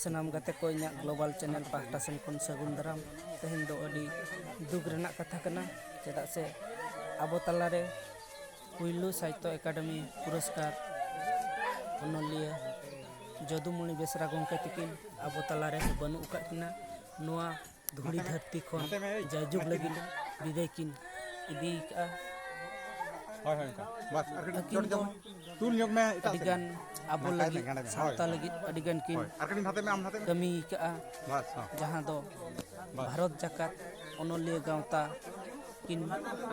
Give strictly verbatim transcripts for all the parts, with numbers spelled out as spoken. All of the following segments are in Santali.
ᱥᱟᱱᱟᱢ ᱜᱟᱛᱮ ᱠᱚ, ᱤᱧᱟᱹᱜ Global Channel ᱯᱟᱦᱴᱟ ᱥᱮᱱ ᱠᱷᱚᱱ ᱥᱟᱹᱜᱩᱱ ᱫᱟᱨᱟᱢ᱾ ᱛᱮᱦᱮᱧ ᱫᱚ ᱟᱹᱰᱤ ᱫᱩᱠ ᱨᱮᱱᱟᱜ ᱠᱟᱛᱷᱟ ᱠᱟᱱᱟ, ᱪᱮᱫᱟᱜ ᱥᱮ ᱟᱵᱚ ᱛᱟᱞᱟᱨᱮ ᱯᱩᱭᱞᱩ ᱥᱟᱦᱤᱛᱛᱚ ᱮᱠᱟᱰᱮᱢᱤ ᱯᱩᱨᱚᱥᱠᱟᱨ ᱚᱱᱚᱞᱤᱭᱟᱹ ᱡᱚᱫᱩᱢᱚᱬᱤ ᱵᱮᱥᱨᱟ ᱜᱚᱢᱠᱮ ᱛᱤᱠᱤᱱ ᱟᱵᱚ ᱛᱟᱞᱟᱨᱮ ᱵᱟᱹᱱᱩᱜ ᱟᱠᱟᱫ ᱠᱤᱱᱟ᱾ ᱱᱚᱣᱟ ᱫᱷᱩᱲᱤ ᱫᱷᱟᱹᱨᱛᱤ ᱠᱷᱚᱱ ᱡᱟᱭᱡᱩᱜᱽ ᱞᱟᱹᱜᱤᱫ ᱵᱤᱫᱟᱹᱭ ᱠᱤᱱ ᱤᱫᱤ ᱟᱠᱟᱫᱼᱟ᱾ ᱦᱳᱭ, ᱦᱳᱭ, ᱚᱱᱠᱟ᱾ ᱵᱟᱥ, ᱟᱨ ᱠᱟᱹᱴᱤᱡ ᱟᱹᱠᱤᱱ ᱪᱚᱴ ᱫᱚ ᱡᱟᱢᱟ᱾ ᱛᱩᱞ ᱧᱚᱜ ᱢᱮ ᱮᱴᱟᱜ ᱥᱮᱫ᱾ ᱟᱹᱰᱤᱜᱟᱱ ᱟᱵᱚ ᱱᱟᱯᱟᱭ ᱞᱟᱹᱜᱤᱫ, ᱢᱮ, ᱜᱟᱰᱟ ᱢᱮ᱾ ᱦᱳᱭ, ᱥᱟᱶᱛᱟ ᱦᱳᱭ᱾ ᱞᱟᱹᱜᱤᱫ ᱟᱹᱰᱤᱜᱟᱱ ᱠᱤᱱ ᱦᱳᱭ, ᱟᱨ ᱠᱟᱹᱴᱤᱡ ᱱᱟᱛᱮ ᱢᱮ, ᱟᱢ ᱱᱟᱛᱮ ᱢᱮ᱾ ᱠᱟᱹᱢᱤ ᱟᱠᱟᱫᱼᱟ, ᱵᱟᱥ, ᱦᱚᱸ᱾ ᱡᱟᱦᱟᱸ ᱫᱚ ᱵᱟᱥ᱾ ᱵᱷᱟᱨᱚᱛ ᱡᱟᱠᱟᱛ ᱚᱱᱚᱞᱤᱭᱟᱹ ᱜᱟᱶᱛᱟ ᱠᱤᱱ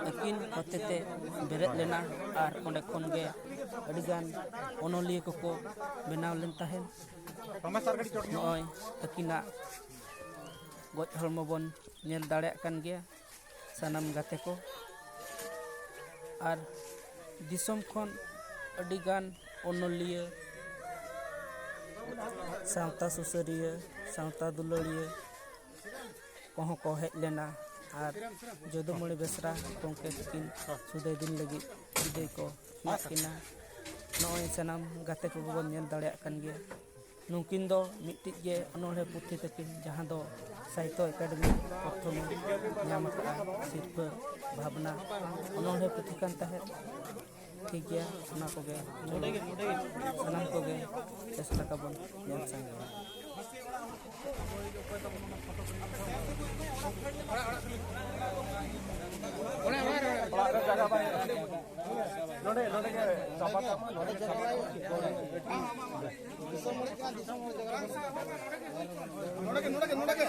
ᱟᱹᱠᱤᱱ ᱦᱚᱛᱮᱛᱮ ᱵᱮᱨᱮᱫ ᱦᱳᱭ᱾ ᱞᱮᱱᱟ ᱟᱨ ᱚᱸᱰᱮ ᱠᱷᱚᱱ ᱜᱮ ᱟᱹᱰᱤᱜᱟᱱ ᱚᱱᱚᱞᱤᱭᱟᱹ ᱠᱚᱠᱚ ᱵᱮᱱᱟᱣ ᱞᱮᱱ ᱛᱟᱦᱮᱸᱫ᱾ ᱱᱚᱜᱼᱚᱭ ᱟᱹᱠᱤᱱᱟᱜ ᱜᱚᱡ ᱦᱚᱲᱢᱚ ᱵᱚᱱ ᱧᱮᱞ ᱫᱟᱲᱮᱭᱟᱜ ᱠᱟᱱ ᱜᱮᱭᱟ ᱥᱟᱱᱟᱢ ᱜᱟᱛᱮ ᱠᱚ᱾ ᱟᱨ ᱫᱤᱥᱚᱢ ᱠᱷᱚᱱ ᱟᱹᱰᱤᱜᱟᱱ ᱚᱱᱚᱞᱤᱭᱟᱹ, ᱥᱟᱶᱛᱟ ᱥᱩᱥᱟᱹᱨᱤᱭᱟᱹ, ᱥᱟᱶᱛᱟ ᱫᱩᱞᱟᱹᱲᱤᱭᱟᱹ ᱠᱚᱦᱚᱸ ᱠᱚ ᱦᱮᱡ ᱞᱮᱱᱟ ᱟᱨ ᱡᱚᱫᱩᱢᱚᱬᱤ ᱵᱮᱥᱨᱟ ᱜᱚᱢᱠᱮ ᱛᱟᱹᱠᱤᱱ ᱥᱩᱫᱟᱹᱭ ᱫᱤᱱ ᱞᱟᱹᱜᱤᱫ ᱵᱤᱫᱟᱹᱭ ᱠᱚ ᱮᱢᱟᱫ ᱠᱤᱱᱟ᱾ ᱱᱚᱜᱼᱚᱭ ᱥᱟᱱᱟᱢ ᱜᱟᱛᱮ ᱠᱚᱜᱮ ᱵᱚᱱ ᱧᱮᱞ ᱫᱟᱲᱮᱭᱟᱜ ᱠᱟᱱ ᱜᱮᱭᱟ᱾ ᱱᱩᱠᱤᱱ ᱫᱚ ᱢᱤᱫᱴᱤᱡ ᱜᱮ ᱚᱱᱚᱬᱦᱮ ᱯᱩᱛᱷᱤ ᱛᱟᱹᱠᱤᱱ, ᱡᱟᱦᱟᱸ ᱫᱚ ᱥᱟᱦᱤᱛᱛᱚ ᱮᱠᱟᱰᱮᱢᱤ ᱯᱨᱚᱛᱷᱚᱢ ᱧᱟᱢ ᱟᱠᱟᱫᱼᱟ ᱥᱤᱨᱯᱟᱹ ᱵᱷᱟᱵᱽᱱᱟ ᱚᱱᱚᱬᱦᱮ ᱯᱩᱛᱷᱤ ᱠᱟᱱ ᱛᱟᱦᱮᱸᱫ᱾ ᱴᱷᱤᱠ ᱜᱮᱭᱟ, ᱚᱱᱟ ᱠᱚᱜᱮ ᱥᱟᱱᱟᱢ ᱠᱚᱜᱮ ᱪᱮᱥᱴᱟ ᱛᱟᱵᱚᱱ ᱧᱮᱞ ᱥᱟᱸᱜᱮᱭᱟ᱾ ᱚᱲᱟᱜ ᱨᱮ ᱡᱟᱭᱜᱟ ᱵᱟᱝ᱾ ᱱᱚᱰᱮ, ᱱᱚᱰᱮ ᱜᱮ ᱪᱟᱵᱟ ᱠᱟᱜ ᱢᱟ, ᱱᱚᱰᱮ ᱜᱮ ᱪᱟᱵᱟ ᱠᱟᱜ ᱢᱟ᱾ ᱱᱚᱰᱮ ᱜᱮ, ᱱᱚᱰᱮ ᱜᱮ, ᱱᱚᱰᱮ ᱜᱮ᱾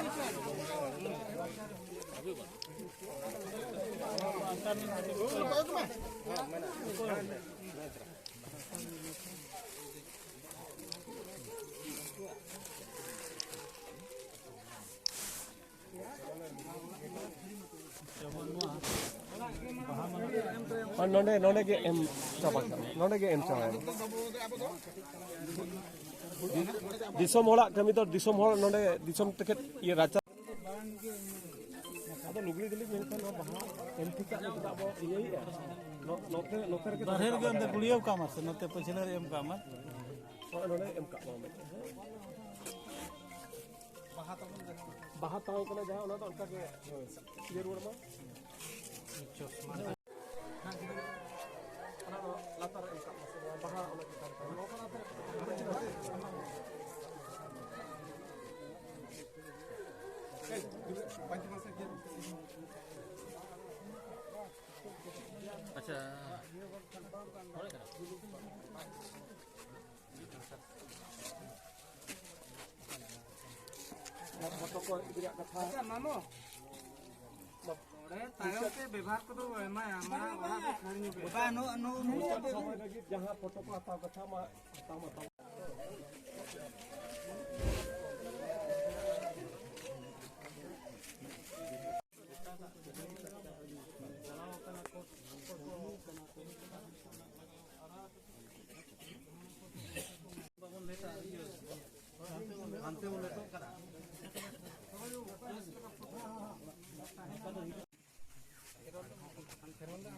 ᱟᱨ ᱱᱚᱰᱮ, ᱱᱚᱰᱮ ᱜᱮ ᱮᱢ ᱪᱟᱵᱟ ᱠᱟᱜ ᱢᱮ, ᱱᱚᱰᱮ ᱜᱮ ᱮᱢ ᱪᱟᱵᱟᱭ ᱢᱮ᱾ ᱫᱤᱥᱚᱢ ᱦᱚᱲᱟᱜ ᱠᱟᱹᱢᱤ ᱫᱚ ᱫᱤᱥᱚᱢ ᱦᱚᱲ ᱱᱚᱰᱮ ᱫᱤᱥᱚᱢ ᱛᱮᱠᱮᱫ ᱤᱭᱟᱹ ᱨᱟᱪᱟ᱾ ᱟᱫᱚ ᱞᱩᱜᱽᱲᱤ ᱫᱚᱞᱤᱧ ᱢᱮᱱᱠᱷᱟᱱ ᱱᱚᱣᱟ ᱵᱟᱦᱟ ᱮᱢ ᱴᱷᱤᱠ ᱠᱟᱜ ᱢᱮ, ᱪᱮᱫᱟᱜ ᱵᱚ ᱤᱭᱟᱹᱭᱮᱫᱼᱟ? ᱱᱚ-, ᱱᱚᱛᱮ, ᱱᱚᱛᱮ ᱨᱮᱜᱮ ᱵᱟᱨᱦᱮ ᱫᱚᱦᱚ ᱨᱮᱜᱮ ᱠᱟᱜ ᱚᱱᱛᱮ ᱢᱮ᱾ ᱜᱩᱲᱭᱟᱹᱣ ᱠᱟᱜ ᱢᱟ ᱥᱮ, ᱱᱚᱛᱮ ᱯᱟᱹᱪᱷᱞᱟᱹ ᱨᱮ ᱮᱢ ᱠᱟᱜ ᱢᱟ ᱢᱤᱫᱴᱮᱱ, ᱦᱮᱸ? ᱦᱳᱭ, ᱱᱚᱰᱮ ᱮᱢ ᱠᱟᱜ ᱢᱟ ᱢᱤᱫᱴᱮᱱ, ᱦᱮᱸ? ᱵᱟᱦᱟ ᱛᱟᱦᱮᱸ ᱠᱟᱱᱟ ᱡᱟᱦᱟᱸ, ᱚᱱᱟ ᱫᱚ ᱚᱱᱠᱟ ᱜᱮ ᱤᱭᱟᱹ ᱨᱩᱣᱟᱹᱲ ᱢᱟ᱾ ᱪᱚᱥᱢᱟ᱾ ᱚᱱᱟ ᱫᱚ ᱞᱟᱛᱟᱨ ᱨᱮ ᱮᱢ ᱠᱟᱜ ᱢᱟ ᱥᱮ, ᱵᱟᱦᱟ ᱚᱱᱟ ᱪᱮᱛᱟᱱ ᱨᱮ᱾ ᱟᱪᱪᱷᱟ᱾ ᱚᱱᱟ ᱯᱷᱳᱴᱳ ᱠᱚ ᱤᱫᱤ ᱨᱮᱭᱟᱜ ᱠᱟᱛᱷᱟ᱾ ᱟᱪᱪᱷᱟ, ᱢᱟᱢᱚ᱾ ᱱᱚᱰᱮ ᱛᱟᱭᱚᱢ ᱛᱮ ᱵᱮᱵᱷᱟᱨ ᱠᱚᱫᱚ ᱮᱢᱟᱭᱟ, ᱚᱱᱟ ᱚᱲᱟᱜ ᱫᱚ ᱠᱷᱟᱹᱲ ᱧᱚᱜ ᱜᱮᱭᱟ᱾ ᱵᱟᱝ, ᱱᱚᱣᱟ, ᱱᱚᱣᱟ, ᱱᱚᱣᱟ ᱥᱚᱢᱚᱭ ᱞᱟᱹᱜᱤᱫ ᱡᱟᱦᱟᱸ ᱯᱷᱳᱴᱳ ᱠᱚ ᱦᱟᱛᱟᱣ ᱠᱟᱛᱷᱟ ᱢᱟ, ᱦᱟᱛᱟᱣ ᱢᱟ ᱦᱟᱛᱟᱣ᱾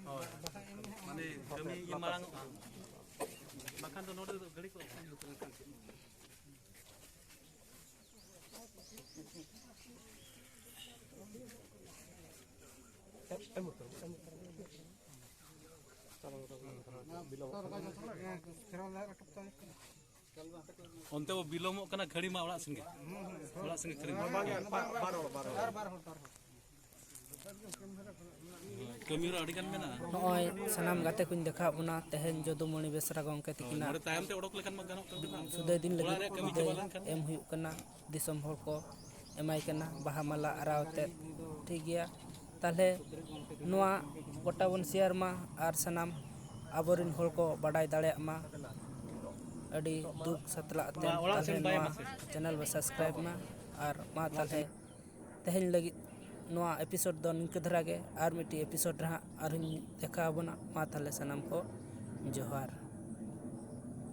ᱦᱳᱭ᱾ ᱢᱟᱱᱮ ᱠᱟᱹᱢᱤ ᱜᱮ ᱢᱟᱲᱟᱝ ᱚᱜᱼᱟ, ᱵᱟᱠᱷᱟᱱ ᱫᱚ ᱱᱚᱰᱮ ᱫᱚ ᱜᱷᱟᱹᱲᱤ ᱠᱚ ᱚᱱᱛᱮ ᱵᱚ ᱵᱤᱞᱚᱢᱚᱜ ᱠᱟᱱᱟ, ᱜᱷᱟᱹᱲᱤ ᱢᱟ ᱚᱲᱟᱜ ᱥᱮᱱ ᱜᱮ᱾ ᱚᱲᱟᱜ ᱥᱮᱱ ᱜᱮ ᱜᱷᱟᱹᱲᱤ ᱢᱟ᱾ ᱠᱟᱹᱢᱤ ᱦᱚᱨᱟ ᱟᱹᱰᱤ ᱜᱟᱱ ᱢᱮᱱᱟᱜᱼᱟ᱾ ᱱᱚᱜᱼᱚᱭ ᱥᱟᱱᱟᱢ ᱜᱟᱛᱮ ᱠᱚᱧ ᱫᱮᱠᱷᱟᱣᱟᱫ ᱵᱚᱱᱟ ᱛᱮᱦᱮᱧ ᱡᱚᱫᱩᱢᱚᱬᱤ ᱵᱮᱥᱨᱟ ᱜᱚᱢᱠᱮ ᱛᱤᱠᱤᱱᱟᱜ ᱱᱚᱰᱮ ᱛᱟᱭᱚᱢ ᱛᱮ ᱚᱰᱚᱠ ᱞᱮᱠᱷᱟᱱ ᱢᱟ ᱜᱟᱱᱚᱜ ᱠᱟᱱ ᱜᱮ ᱵᱟᱝ? ᱥᱩᱫᱟᱹᱭ ᱫᱤᱱ ᱚᱲᱟᱜ ᱞᱟᱹᱜᱤᱫ ᱨᱮᱭᱟᱜ ᱠᱟᱹᱢᱤ ᱵᱤᱫᱟᱹᱭ ᱪᱟᱵᱟ ᱞᱮᱱᱠᱷᱟᱱ᱾ ᱮᱢ ᱦᱩᱭᱩᱜ ᱠᱟᱱᱟ, ᱫᱤᱥᱚᱢ ᱦᱚᱲ ᱠᱚ ᱮᱢᱟᱭ ᱠᱟᱱᱟ ᱵᱟᱦᱟ ᱢᱟᱞᱟ ᱟᱨᱟᱣ ᱟᱛᱮᱫ, ᱴᱷᱤᱠ ᱜᱮᱭᱟ᱾ ᱛᱟᱦᱞᱮ ᱱᱚᱣᱟ ᱜᱚᱴᱟ ᱵᱚᱱ ᱥᱮᱭᱟᱨ ᱢᱟ ᱟᱨ ᱥᱟᱱᱟᱢ ᱟᱵᱚᱨᱮᱱ ᱦᱚᱲ ᱠᱚ ᱵᱟᱰᱟᱭ ᱫᱟᱲᱮᱭᱟᱜ ᱢᱟ ᱟᱹᱰᱤ ᱫᱩᱠ ᱥᱟᱛᱞᱟᱜ ᱛᱮ᱾ ᱢᱟ ᱚᱲᱟᱜ ᱛᱟᱦᱞᱮ ᱥᱮᱱ ᱵᱟᱭ ᱱᱚᱣᱟ ᱢᱟᱥᱮ᱾ ᱪᱮᱱᱮᱞ ᱵᱚ ᱥᱟᱵᱥᱠᱨᱟᱭᱤᱵ ᱢᱟ ᱟᱨ ᱢᱟ ᱛᱟᱦᱞᱮ ᱛᱮᱦᱮᱧ ᱞᱟᱹᱜᱤᱫ ᱱᱚᱣᱟ ᱮᱯᱤᱥᱳᱰ ᱫᱚ ᱱᱤᱝᱠᱟᱹ ᱫᱷᱟᱨᱟ ᱜᱮ᱾ ᱟᱨ ᱢᱤᱫᱴᱤᱡ ᱮᱯᱤᱥᱳᱰ ᱨᱮ ᱦᱟᱸᱜ ᱟᱨᱦᱚᱸᱧ ᱫᱮᱠᱷᱟᱣ ᱟᱵᱚᱱᱟ᱾ ᱢᱟ ᱛᱟᱦᱞᱮ ᱥᱟᱱᱟᱢ ᱠᱚ ᱡᱚᱦᱟᱨ᱾